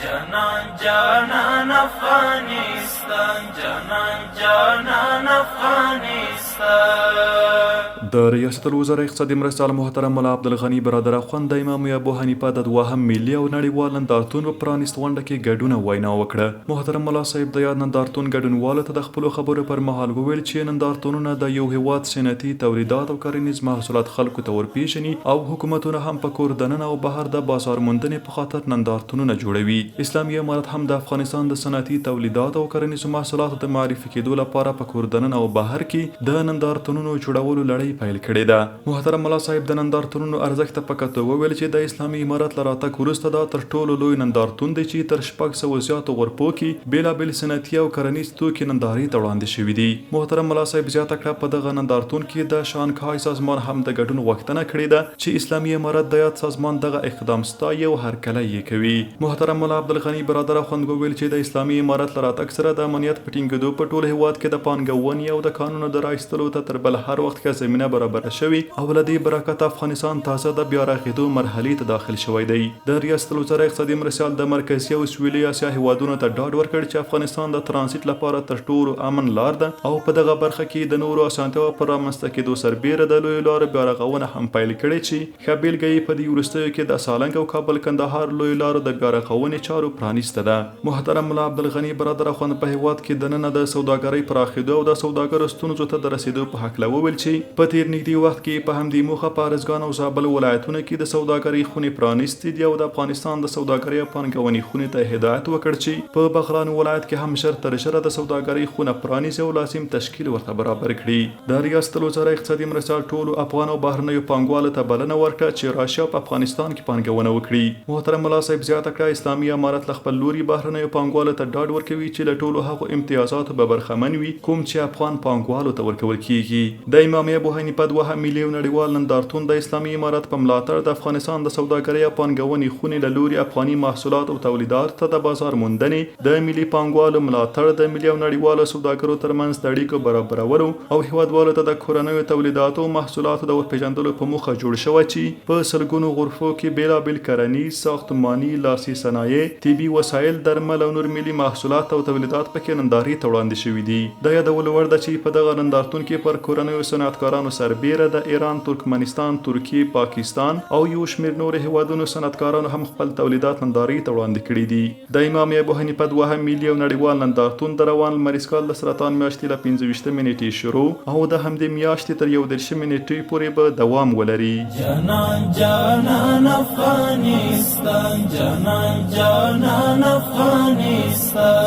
جانان جانان افغانستان، جانان جانان افغانستان. د ریاست الوزراء اقتصادي مرستیال محترم ملا عبدالغني برادر اخوند د امام ابو حنیفه د دوهم ملي او نړیوال نندارتون په پرانیست غونډه کې ګډون او وینا وکړه. محترم ملا صاحب د یاد نندارتون ګډونوالو ته د خپلو خبرو پر مهال وویل چې نندارتونونه د یو هیواد صنعتي تولیدات او کرنیز محصولات خلکو ته ورپیژني او حکومتونه هم په کور دننه او بهر د بازار موندنې په خاطر نندارتونونه جوړوي. اسلامي امارت هم د افغانستان د صنعتي تولیداتو او کرنیزو محصولاتو د معرفي کېدو لپاره په کور دننه او بهر کې د نندارتونونو جوړولو لړۍ پیل کړې ده. محترم ملا صاحب د نندارتونونو ارزښت ته په کتو وویل چې د اسلامي امارت له راتګ وروسته دا تر ټولو لوی نندارتون دی چې تر 600 زیاتو غرفو کې بېلابېل صنعتي او کرنیز توکي نندارې ته وړاندې شوي دي. محترم ملا صاحب زیاته کړه، په دغه نندارتون کې د شانګهای سازمان هم د ګډون غوښتنه کړې ده چې اسلامي امارت د یاد سازمان دغه اقدام ستایي او هرکلی یې کوي. محترم ملا عبدالغني برادر اخوند وویل چې د اسلامي امارت له راتګ سره د امنیت په ټینګېدو په ټول هېواد کې د پانګونې او د کانونو د را ایستلو ته تر بل هر وخت ښه زمینه برابره شوې او له دې برکته افغانستان تازه د بیا رغېدو مرحلې ته داخل شوی دی. د ریاست الوزراء اقتصادي مرستیال د مرکزي او سویلي اسیا هېوادونو ته ډاډ ورکړ چې افغانستان د ترانزیټ لپاره تر ټولو امن لار ده او په دغه برخه کې د نورو اسانتیاوو پر رامنځته کېدو سربېره د لویو لارو بیارغونه هم پیل کړې چې ښه بېلګه یې په دې وروستیو کې د سالنګ او کابل کندهار لویو لارو د بیارغونې چارو پرانیسته ده. محترم ملا عبدالغني برادر اخوند په هېواد کې دننه د سوداګرۍ پراخېدو او د سوداګرو ستونزو ته د رسېدو په هکله وویل چې په تېر نږدې وخت کې یې په همدې موخه په ارزګان او زابل ولایتونو کې د سوداګرۍ خونې پرانیستې دي او د افغانستان د سوداګرۍ او پانګونې خونې ته یې هدایت وکړ چې په بغلان ولایت کې هم ژر تر ژره د سوداګرۍ خونه پرانیزي او لازم تشکیل ورته برابر کړي. د ریاست الوزراء اقتصادي مرستیال ټولو افغان او بهرنیو پانګوالو ته بلنه ورکړه چې راشي او په افغانستان کې پانګونه وکړي. محترم ملا صاحب زیاته کړه، اسلامي امارت له خپل لوري بهرنیو پانګوالو ته ډاډ ورکوي چې له ټولو هغو امتیازاتو به برخمن وي کوم چې افغان پانګوالو ته ورکول کیږي. د امام ابو حنیفه دوهم ملي او نړیوال نندارتون د اسلامي امارت په ملاتړ د افغانستان د سوداګرۍ او پانګونې خونې له لوري افغاني محصولات او تولیداتو ته د بازار موندنې، د ملي پانګوالو ملاتړ، د ملي او نړیوالو سوداګرو ترمنځ د اړیکو برابرولو او هېوادوالو ته د کورنیو تولیداتو او محصولاتو د ورپېژندلو په موخه جوړ شوی چې په سلګونو غرفو کې بېلابېل کرنیز، ساختماني، لاسي صنایع، طبي وسایل، درمل او نور ملي محصولات او تولیدات پکې نندارې ته وړاندې شوي دي. د یادولو وړ ده چې په دغه نندارتون کې پر کورنیو صنعتکارانو سربېره د ایران، ترکمنستان، ترکیې، پاکستان او یو شمېر نورو هېوادونو صنعتکارانو هم خپل تولیدات نندارې ته وړاندې کړي دي. د امام ابو حنیفه دوهم ملي او نړیوال نندارتون د روان لمریز کال د سرطان میاشتې له 25مې نېټې شروع او د همدې میاشتې تر 31مې نېټې پورې به دوام ولري. جانان جانان افغانستان، جانان جانان افغانستان.